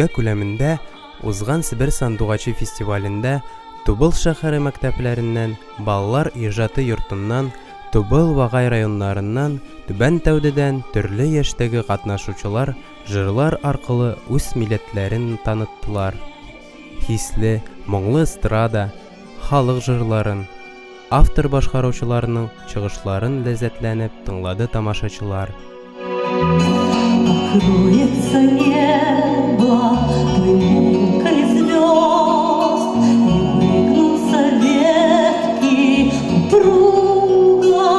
Өлкә күләмендә узган Себер сандугачы фестивалендә Тубыл шәһәре мәктәпләреннән, балалар иҗаты йортыннан, Тубыл, Вагай районнарыннан, Түбән Тәүдедән төрле яшьтәге катнашучылар җырлар аркылы үз милләтләрен таныттылар. Хисле, моңлы эстрада, халык җырларын, автор-башкаручыларның чыгышларын ләззәтләнеп тыңлады тамашачылар. Покроется небо пылинкой звезд, И выгнутся ветки упруго.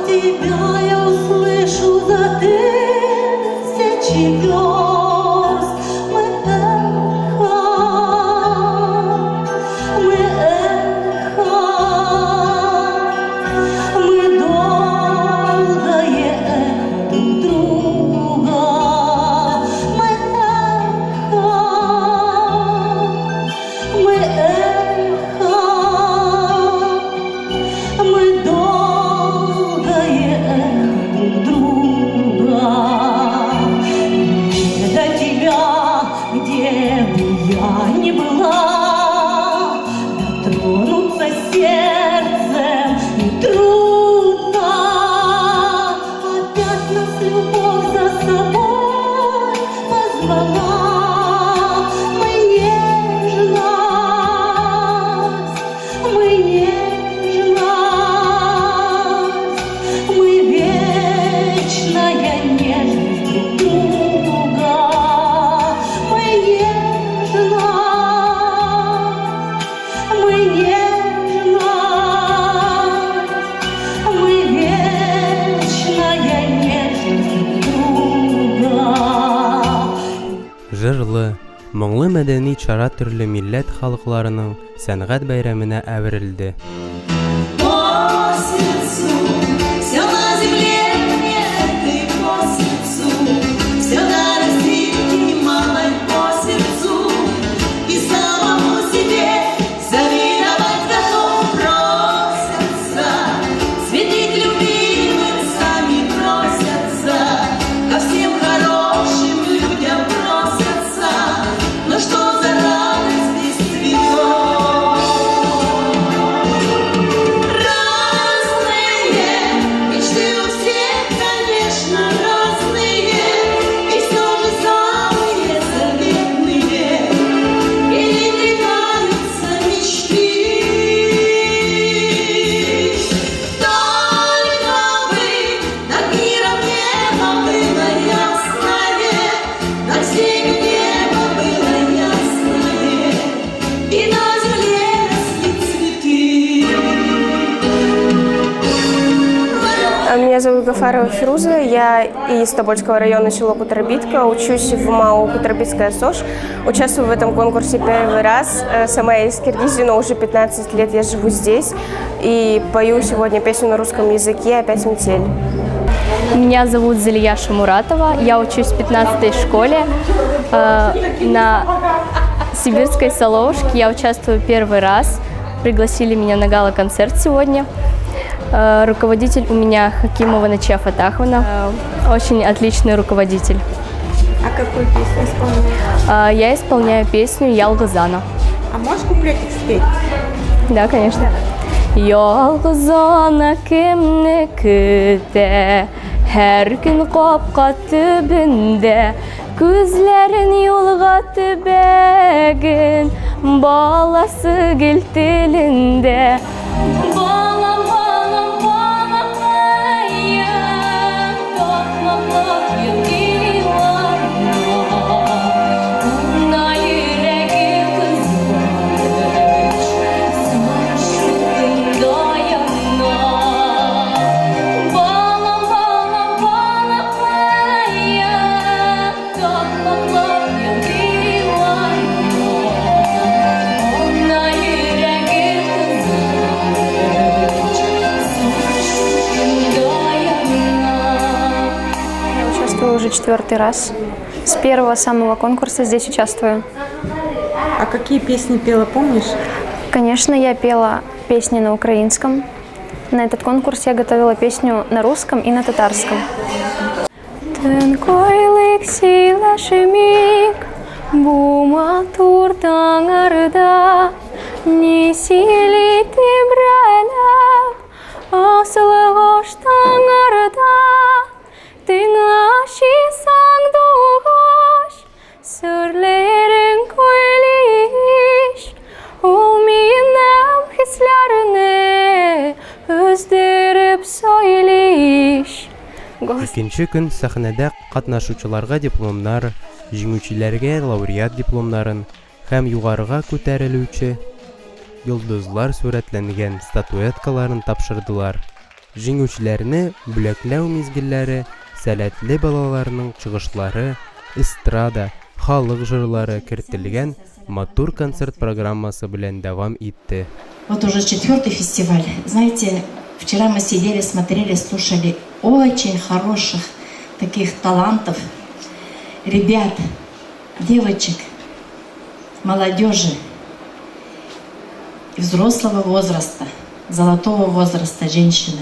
Тебя я услышу за тысячи верст. Мы эхо, мы эхо, мы долгое эхо друг друга. Мы эхо, мы эхо, мы долгое эхо друг друга. Мне до тебя, где бы я ни была, дотронуться сердцем нетрудно. Опять нас любовь за собой позвала. Мы нежность, мы нежность, мы вечная нежность друг друга. Мы нежность, мы нежность, мы вечная нежность друг друга. Җырлы, моңлы мәдәни чара төрле милләт халыкларының сәнгать бәйрәменә әверелде. По сердцу, все на земле мне ты по сердцу, все на России малой по сердцу, и самому себе завидовать готов просятся, цветы к любимым сами просятся, ко всем хорошим людям просятся, но что за радость без цветов? Разные мечты у всех, конечно, разные, и все же самые заветные перекликаются мечты. Только бы над миром небо было ясное, над всеми небо было ясное, и на земле росли цветы. Меня зовут Гафарова Фируза, я из Тобольского района, село Куторбитка, учусь в МАУ Куторбитская СОШ, участвую в этом конкурсе первый раз. Сама я из Киргизии, но уже 15 лет я живу здесь и пою сегодня песню на русском языке «Опять метель». Меня зовут Залия Шамуратова, я учусь в 15-й школе на Сибирской Соловушке. Я участвую первый раз. Пригласили меня на гала-концерт сегодня. Руководитель у меня Хакимова Нача Фатаховна. Очень отличный руководитель. А какую песню исполняешь? Я исполняю песню «Ялгыз ана». А можешь куплетик спеть? Да, конечно. Ялгыз ана кемне көтә, һәр көн капка төбендә, күзләрен юлга төбәген, баласы гел телендә. Балам, балам, балакаем, такмаклап елыйлар. Ана йөрәге кызганыч, сугыш утында яна. Балам, балам, балакаем, такмаклап елыйлар. Ана йөрәге кызганыч, сугыш утында яна. Я участвую уже четвертый раз. С первого самого конкурса здесь участвую. А какие песни пела, помнишь? Конечно, я пела песни на украинском. На этот конкурс я готовила песню на русском и на татарском. Төн көйлек сөйләшмик Бу матур таңнарда Ни сөйли тибрәлеп Асылгыш таңнарда Тыңлашы сандугач Серләрең көйлиш Ул минем хисләрне Өздереп сөйлиш. Икенче көн сәхнәдә катнашучыларга дипломнар, җиңүчеләргә лауреат дипломнарын һәм югарыга күтәрелүче йолдызлар сурәтләнгән статуэткаларын тапшырдылар. Җиңүчеләрне бүләкләү мизгелләре, сәләтле балаларның чыгышлары, эстрада, халык җырлары кертелгән матур концерт программасы белән дәвам итте. Вот уже четвертый фестиваль. Знаете, вчера мы сидели, смотрели, слушали очень хороших таких талантов. Ребят, девочек, молодежи взрослого возраста, золотого возраста женщины.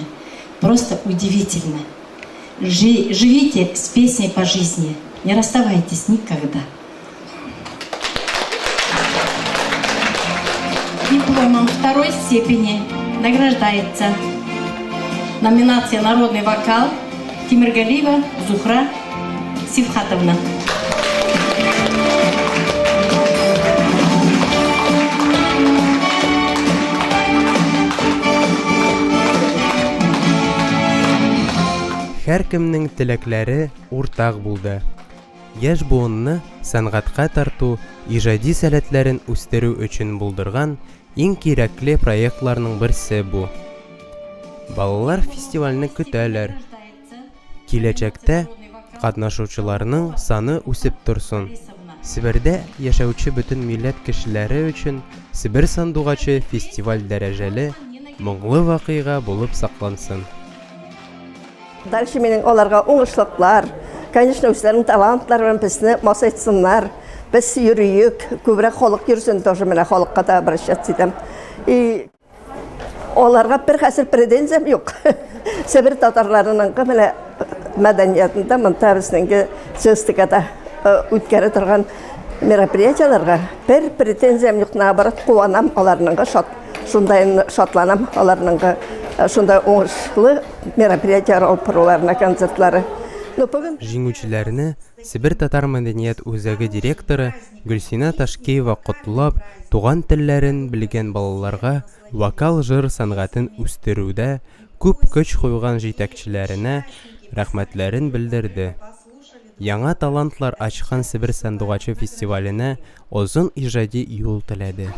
Просто удивительно. Живите с песней по жизни, не расставайтесь никогда. Дипломом второй степени награждается номинация «Народный вокал» Тимиргалиева Зухра Сивхатовна. Һәркемнең теләкләре уртак булды. Яшь буынны сәнгатькә тарту, иҗади сәләтләрен үстерү өчен булдырган иң кирәкле проектларның берсе бу. Балалар фестивальне көтәләр. Киләчәктә катнашучыларның саны үсеп торсын. Себердә яшәүче бөтен милләт кешеләре өчен Себер сандугачы фестиваль дәрәҗәле, моңлы вакыйга булып саклансын. Дальше минем аларга уңышлыклар, конечно, үзләренең талантлары белән безне масайтсыннар. Без йөриек, күбрәк халык йөрсен тоже менә халыкка да обращаться итәм. И Аларга бер хәзер претензиям юк. Себер татарларының менә мәдәниятында монда безнең ЦСТКда э, үткәрә торган мероприятиеләргә бер претензиям юк, наоборот, куанам аларның шат, шундай шатланам аларның э, шундай уңышлы мероприятиеләр алып баруларына, концертлары. Но бүген Җиңүчеләрне Себер татар мәдәният үзәге директоры Гөлсинә Ташкеева котлап, туган телләрен белгән балаларга вокал-җыр сәнгатен үстерүдә күп көч куйган җитәкчеләренә рәхмәтләрен белдерде. Яңа талантлар ачкан Себер сандугачы фестиваленә озын иҗади юл теләде.